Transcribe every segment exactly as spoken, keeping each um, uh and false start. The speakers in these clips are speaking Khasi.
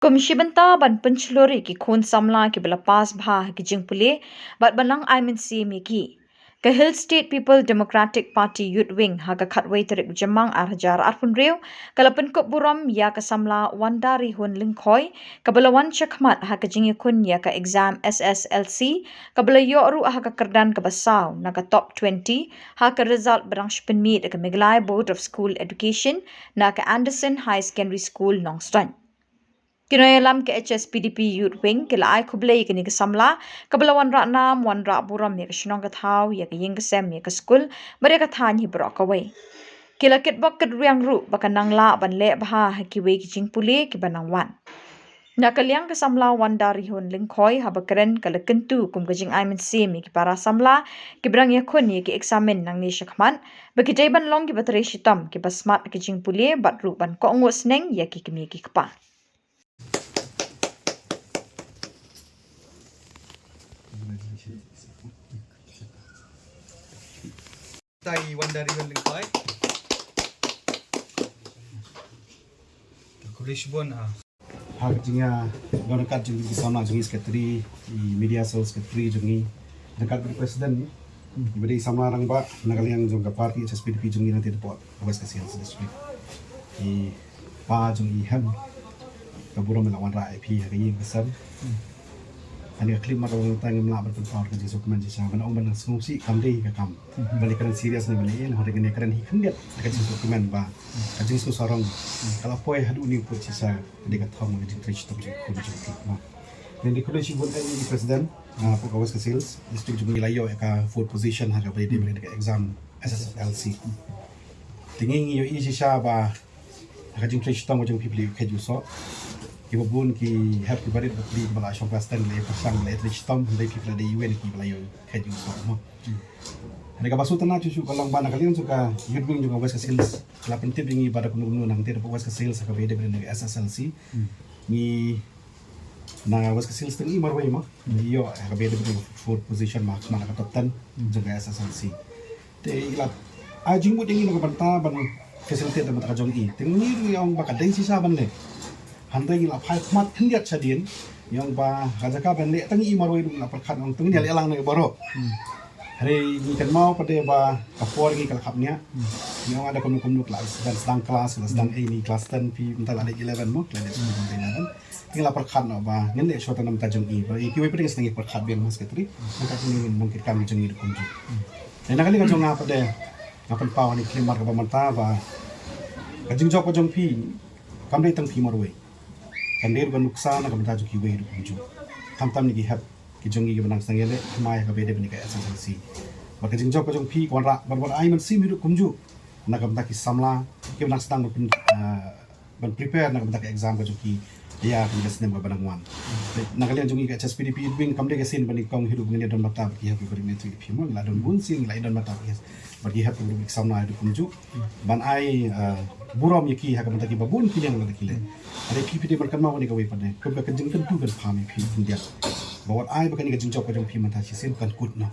Kum shi bynta ban pynshlur ïa ki khun samla kiba la pass bha ha ki jingpule bad ban nang ai mynsiem ïa ki, ka Hill State People Democratic Party Youth Wing ha ka khatwei tarik u Jymmang ar hajar arphew hynriew ka la pynkup burom ïa ka samla Wandarihun Lyngkhoi kaba la wan shakhmat ha ka jingïakhun ïa ka exam S S L C kaba la ïoh ruh ha ka kyrdan kaba saw na ka top twenty ha ka result ba dang shu pynmih da ka Meghalaya Board of School Education na ka Anderson Higher Secondary School, Nongstoiñ. Ki nongïalam ka H S P D P Youth Wing ki la ai khublei ïa kane ka samla kaba la wanrah nam wanrah burom ïa ka shnong ka thaw, ïa ka ïing ka sem, ïa ka skul bad ïa ka thaiñ hi baroh kawei. Ki la kitbok kitrwiang ruh ba kan nang lah ban leh bha ha kiwei ki jingpule kiba nang wan. Na ka liang ka samla Wandarihun Lyngkhoi haba kren ka la kyntu kum ka jingai mynsiem ïa ki para samla kiba dang ïakhun ïa ki eksamin nangne shakhmat ba ki dei ban long kiba trei shitom, kiba smat ha ki jingpule bad ruh ban kohnguh sneng ïa ki kmie ki kpa. Tang i Wandarihun Lyngkhoi. Khublei shibun, ah. Ha ka jingïadon ryngkat jong i samla jong i, secretary, i media cell secretary jong i, ryngkat bad i president, i ba dei i samla rangbah na ka liang jong ka party H S P D P jong i na te depot West Khasi Hills District. I pa jong i hem, ka burom la wanrah ïa phi ha ka ïing ka sem. Ani ka khlem mat ong tang ngam lah ban pynpaw ka jingsngewkmen shisha, ban ong ban sngewsih kam dei ka kam. Ban ïakren serious ne ban ïa, hynrei kane ka kren hi khyndiat ka jingsngewkmen ba ka jingsngewsarong ka la poi haduh ni u pud shisha, ka dei ka thong ka jingtrei shitom jong khun jong phi. Ngan dei khublei shibun ïa i president, ah, ka West Khasi Hills District jong i la ïoh ïa ka fourth position ha kaba ïadei bad ka exam S S L C. Te ngi ngi ïohi shisha ba ha ka jingtrei shitom ka jong phi phi la ïoh kheit ïoh soh. Kiba bun ki hep kiba rit ba phi ba la shong class ten la ïoh pyrshang la ïoh trei shitom, hynrei phi phi la dei iwei na kiba la ïoh kheit ïoh soh mo. Hynrei kaba sngewtynnat shuh shuh ka long ba na ka liang jong ka youth wing jong ka West Khasi Hills la pyntip ïa ngi ba da kumno kumno nangta da West Khasi Hills ha kaba ïadei bad ka S S L C. Ngi na West Khasi Hills tang i marwei mo. Ngi ïoh ha kaba ïadei bad ka fourth position, ma ha khmat na ka top ten jong ka S S L C. Te i la ai jingmut ïa ngi na ka bynta ban facilitate na ka bynta ka jong i. Te ngi ruh ngi ong ba ka dei shisha ban leh. Hynrei ngi la phai khmat khyndiat shadien. Ngi ong ba ka jaka ban leh tang i marwei ruh ngi la pyrkhat, ong tang ngi leh lang na baroh. Hynrei ngi kynmaw pat de ba ka por ngi ka la khap nia. Ngi ong ada kumno kumno ka la sdang, sdang class, ka la sdang ei ni class ten, phi mynta la dei eleven mo, la dei eleven. Ngi la pyrkhat noh ba ngin leh shuwa tang na bynta jong i. Ba i kiwei pat de ngi sdang ïa pyrkhat biang mo secretary. Nangta kine ngin ong ki kam jong i ruh kumjuh. Te na ka liang ka jong nga pat de nga pynpaw ha kane ka khyllipmat kaba mynta ba ka jingjop ka jong phi kam dei tang phi marwei. Kan dei ruh ban nuksa na ka bynta jong kiwei ruh kumjuh. Khamtam ïa ki hep ki jong ngi kiba nang sdang ïaleh thymmai ha kaba ïadei bad kane ka S S L C. Bad ka jingjop ka jong phi ka wanrah ban, ban ai mynsiem hi ruh kumjuh na ka bynta ki samla kiba nang sdang ban pyn, ah, ban prepare na ka bynta ka exam ka jong ki ïa kane ka snem kaba nang wan. Na ka liang jong ngi ka H S P D P Youth Wing kam dei ka sien ba nyngkong hi ruh ba ngin ïadon bynta bad ki hep kiba rit ne tri phi mo, ngi la don bun sien ngi la ïadon bynta bad ki hep bad ki hep kiba rit ki samla hi ruh kumjuh. Ban ai, ah, burom ïa ki ha ka bynta kiba bun ki liang la ki leh. Hynrei phi phi dei ban kynmaw kane kawei pat de kum ka jingkyntu kynpham ïa phi khyndiat ba wat ai ba kane ka jingjop ka jong phi mynta shisien kan kut noh.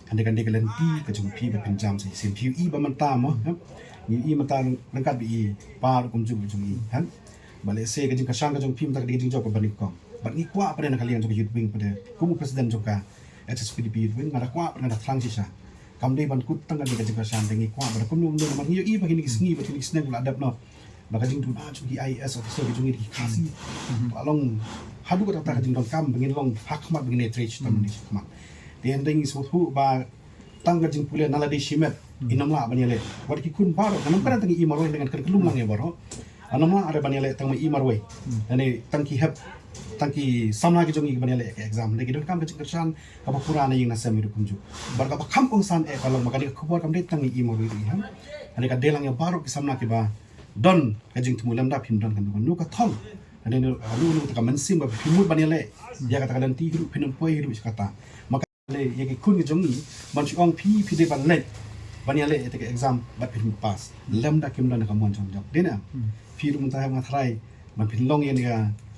Hynrei kan dei ka lynti ka jong phi ba phin jam sa shisien, phi ïohi ba mynta mo, ha? Ngi ïohi mynta ryngkat bad i pa ruh kumjuh ka jong i, ha? Ba lehse ka jingkyrshan ka jong phi mynta ka dei ka jingjop kaba nyngkong. Bad ngi kwah pat de na ka liang jong ka youth wing pat de kum u president jong ka H S P D P Youth Wing, nga da kwah pat, nga da thrang shisha. Kam dei ban kut tang ka dei ka jingkyrshan, te ngi kwah ba da kumno kumno namar ngi ïohi ba kine ki sngi bad kine ki snem la dep noh ba ka jingduna jong ki I A S officer ki jong ngi da ki Khasi ba long haduh katta katta ka jingdonkam ba ngin long ha khmat ba ngin ïatrei shitom ne shakhmat. Te hynrei ngi sngewthuh ba tang ka jingpule na lade shimet, hmm, ngim lah ban ïaleh. Wat ki khun baroh, ngam kren tang i marwei, ngan kren kyllum lang ïa baroh. Ngim lah ban ïaleh tang ma i marwei. Hmm. Lane tang ki hep, tang ki samla ki jong ngi ban ïaleh ka exam. Lane ki donkam ka jingkyrshan kaba pura na ïing na sem hi ruh kumjuh. Bad kaba kham kongsan eh ka long ba kane ka khubor kam dei tang i marwei ruh, ha. Lane ka dei lang ïa baroh ki samla kiba don ka jingthmu, lymda phim don kano kano ka thong, lane kano kano ka mynsiem ba phi mut ban ïaleh ïa kata ka lynti hi ruh, phin ym poi hi ruh sha kata. Ma ka lei ïa ki khun ki jong ngi ban shu ong phi, phi dei ban leit ban ïaleh ïa ka exam bad phin pass, lymda kim don ka mon jong jong. Dei ne em? Hmm. Phi ruh mynta nga tharai ban phin long ïa ka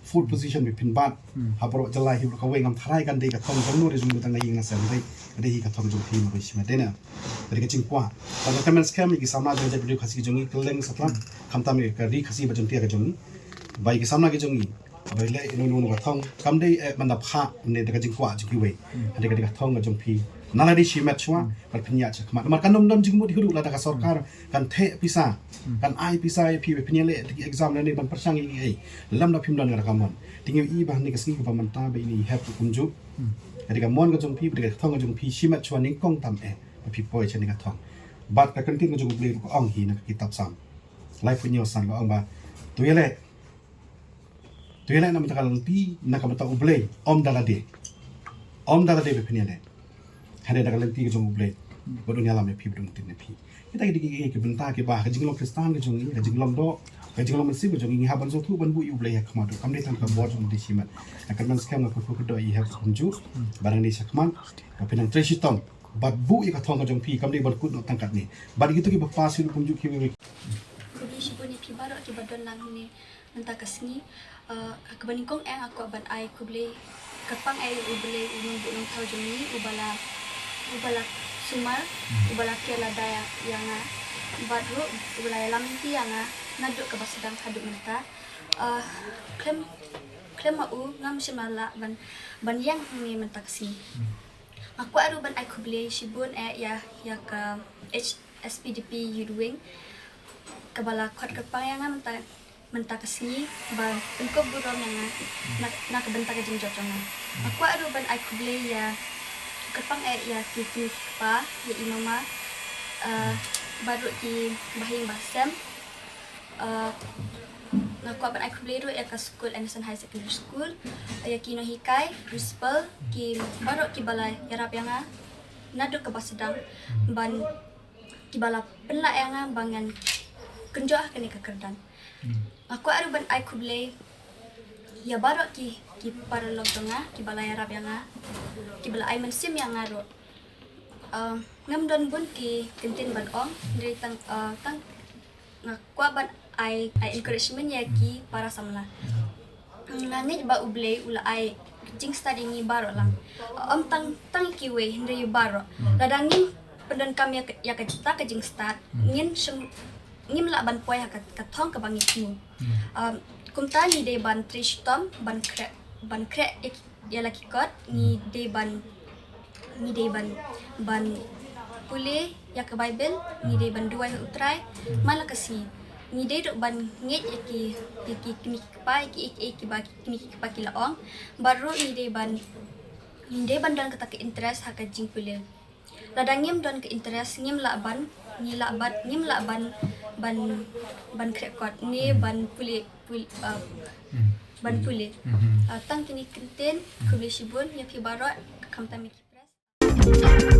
fourth position ba phin bat, hmm, ha baroh jylla hi baroh kawei, ngam tharai kan dei ka thong jong no re jong no tang na ïing na sem, dei ka dei hi ka thong jong phi marwei shimet, dei ne em? Ka dei ka jingkwah. Bad nga kyrmen skhem ïa ki samla jong ka jaitbynriew Khasi ki jong ngi kylleng satlak, khamtam ïa ka ri Khasi bad Jaiñtia ka jong ngi. Ba ïa ki samla ki jong ngi Ba leh ino ino ka thong kam dei eh ban da pha ne da ka jingkwah jong kiwei. Hynrei ka dei ka thong ka jong phi. Na la dei shimet shuwa ban pynïaid shakhmat. Namar kan ym don jingmut hi ruh lada ka sorkar kan theh pisa, kan ai pisa ïa phi ba phin ïaleh da ki exam lane ban pyrshang ïa kiei. Lem da phim don ka mon. Te ngi i ba hangne ka sngi kaba mynta ba ine i hep kumjuh. Ka dei ka mon ka jong phi, ba dei ka thong ka jong phi, shimet shuwa nyngkong tam eh ba phi poi sha ne ka thong. Bad ka ktien ka jong U Blei ruh ka ong hi na ka kitab Salm laiphew hynñiew san ka ong ba to ïaleh, to ïaleh na ka bynta ka lynti, na ka bynta U Blei, ym da lade. Ym da lade ba phin ïaleh. Hynrei da ka lynti ka jong U Blei bad un ïalam ïa phi bad un ktien ïa phi. Kita ki dei ki, ki bynta kiba ha ka jinglong Khristan ka jong ngi, ka jinglong doh, ka jinglong mynsiem ka jong ngi, ngi hap ban sngewthuh ban buh ïa U Blei ha khmat ruh. Kam dei tang ka bor jong u dei shimet. Nga kyrmen skhem nga kyrkhu kyrdoh i hep kumjuh ba nang dei shakhmat ba phin nang trei shitom bad buh ïa ka thong ka jong phi, kam dei ban kut noh tang katne. Bad kito kiba pass hi ruh kumjuh kiwei. Khublei shibun ïa phi baroh kiba don lang hangne mynta ka sngi. Eh, ha kaba nyngkong eh nga kwah ban ai khublei kyrpang eh ïa U Blei u nongbuh nongthaw jong ngi, uba la, uba la sumar, uba la pynlada ïa, ïa nga. Bad ruh uba la ïalam lynti ïa nga naduh kaba sdang haduh mynta. Eh, khlem, khlem ma u ngam shym la lah ban, ban ïeng hangne mynta ka sngi. Nga kwah ruh ban ai khublei shibun eh ïa, ïa ka H S P D P Youth Wing kaba la khot kyrpang ïa nga mynta, mynta ka sngi ban pynkup burom ïa nga na, na ka bynta ka jingjop jong nga. Nga kwah ruh ban ai khublei ïa, kyrpang eh ïa ki kmie ki kpa, ïa i mama, eh, bad ruh ki bahaïing bahasem. Eh, nga kwah ban ai khublei ruh ïa ka skul Anderson High Secondary School, ïa ki nonghikai, principal, ki baroh kiba la ïarap ïa nga naduh kaba sdang ban, kiba la pynlah ïa nga ba ngan kynjoh ha kane ka kyrdan. Nga kwah ruh ban ai khublei ïa baroh ki, ki paralok jong nga kiba la ïarap ïa nga, kiba la ai mynsiem ïa nga ruh. Um, ngam don bun ki ktien ban ong, hynrei tang, uh, tang nga kwah ban ai, ai encouragement ïa ki para samla. Nga ngeit ba U Blei u la ai jingstad ïa ngi baroh lang. Ym tang, tang kiwei hynrei baroh. Lada ngim pyndonkam ïa ka, ïa kata ka jingstad, ngin shym, ngim lah ban poi ha ka, ka thong kaba ngi thmu. Um, kumta ngi dei ban trei shitom, ban khreh, ban khreh ïa ki, ïa la ki kot, ngi dei ban, ngi dei ban, ban pule ïa ka Baibl, ngi dei ban duwai ha U Trai man la ka sngi. Ngi dei ruh ban ngeit ïa ki, ïa ki kmie ki kpa, ïa ki, ïa ki, ïa ki ba ki kmie ki kpa ki la ong. Bad ruh ngi dei ban, ngi dei ban don kata ka interest ha ka jingpule. Lada ngim don ka interest, ngim lah ban, ngi lah ban, ngim lah ban, ban, ban khreh kot ne ban pule, pul-, uh, ban pule. Uh, tang kine ki ktien, khublei shibun ïa phi baroh, khamtam ïa ki press.